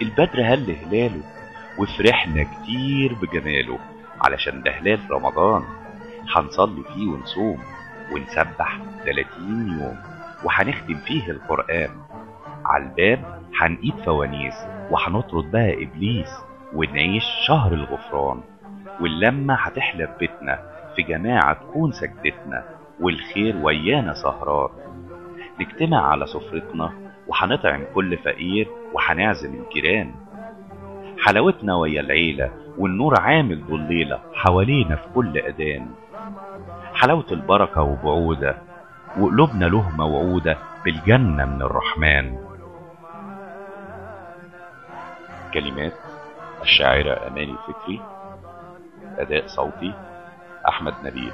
البدر هل هلاله وفرحنا كتير بجماله، علشان ده هلال رمضان هنصلي فيه ونصوم ونسبح 30 يوم، وهنختم فيه القرآن. عالباب هنقيد فوانيس وهنطرد بها إبليس، ونعيش شهر الغفران. واللمة هتحلى في بيتنا، في جماعة تكون سجدتنا، والخير ويانا سهران. نجتمع على سفرتنا وهنطعم كل فقير وهنعزم الجيران. حلاوتنا ويا العيلة والنور عامل ضليلة حوالينا في كل أذان. حلاوة البركة وبعودة، وقلوبنا له موعودة بالجنة من الرحمن. كلمات الشاعرة أماني فكري، أداء صوتي أحمد نبيل.